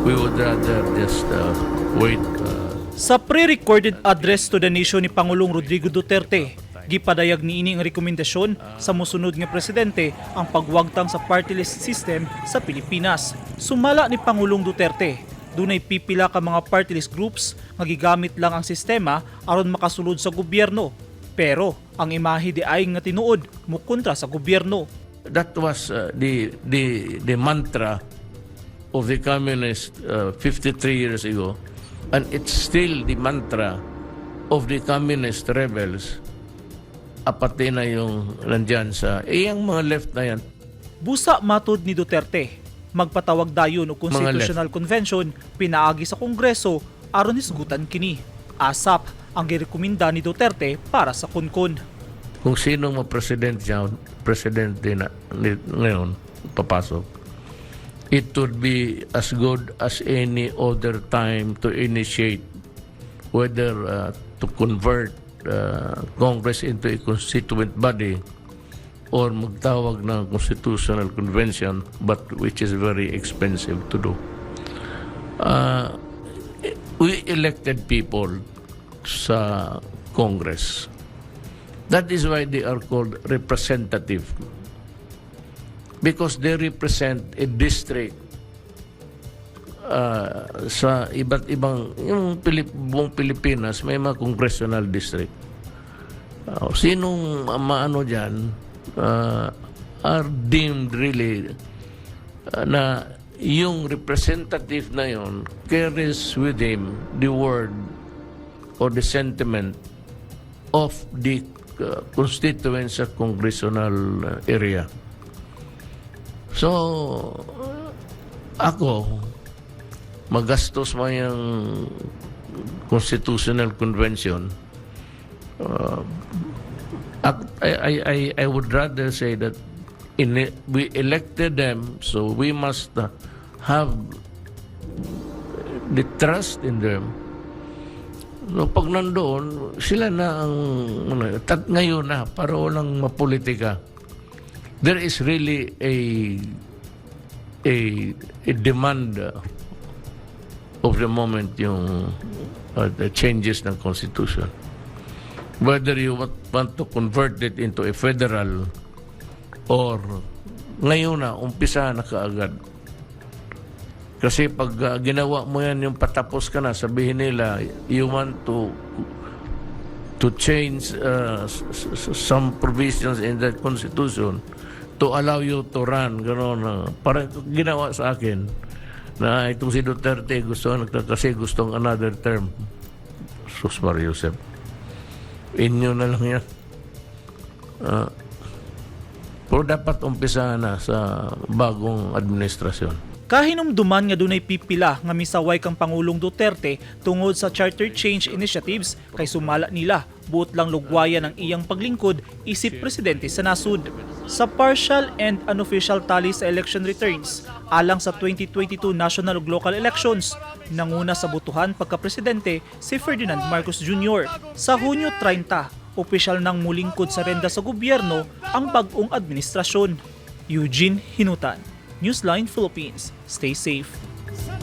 We would rather just wait. Sa pre-recorded address to the nation ni Pangulong Rodrigo Duterte, gipadayag niini ang rekomendasyon sa mosunod nga presidente ang pagwagtang sa party list system sa Pilipinas. Sumala ni Pangulong Duterte, dunay pipila ka mga party list groups nga gigamit lang ang sistema aron makasulod sa gobyerno. Pero ang imahe diay nga tinuod mukontra sa gobyerno. That was the mantra of the communists 53 years ago, and it's still the mantra of the communist rebels. Apati na yung nandyan sa, eh, yung mga left na yan. Busa matod ni Duterte, magpatawag dayon og Constitutional Convention pinaagi sa Kongreso aron hisgutan kini. ASAP ang girekomenda ni Duterte para sa kunkon. Kung sino ma-president siya, presidente na ngayon, papasok, it would be as good as any other time to initiate whether to convert Congress into a constituent body or magtawag ng constitutional convention, but which is very expensive to do. We elected people sa Congress. That is why they are called representative. Because they represent a district sa iba't ibang, yung buong Pilipinas, may mga congressional district. Sinong maano dyan are deemed really na yung representative na yon carries with him the word or the sentiment of the constituents sa congressional area. So, ako, magastos man yung constitutional convention, I would rather say that we elected them, so we must have the trust in them. So, pag nandoon, sila na ang, ano, ngayon na, para walang mapolitika. There is really a demand of the moment, yung the changes ng Constitution. Whether you want to convert it into a federal or ngayon na, umpisa na kaagad. Kasi pag ginawa mo yan, yung patapos ka na, sabihin nila, you want to change some provisions in that Constitution to allow you to run, gano'n. Parang ginawa sa akin na itong si Duterte gusto, kasi gustong another term. Sus Maria Josep. Inyo na lang yan. Pero dapat umpisa na sa bagong administrasyon. Kahinumduman nga dunay pipila nga misaway kang Pangulong Duterte tungod sa charter change initiatives kay sumala nila buot lang lugwayan ang iyang paglingkod isip presidente sa nasud. Sa partial and unofficial tally sa election returns alang sa 2022 national ug local elections, nanguna sa botohan pagka-presidente si Ferdinand Marcos Jr. Sa Hunyo 30, opisyal nang mulingkod sa renda sa gobyerno ang bag-ong administrasyon. Eugene Hinutan, Newsline Philippines. Stay safe. Sa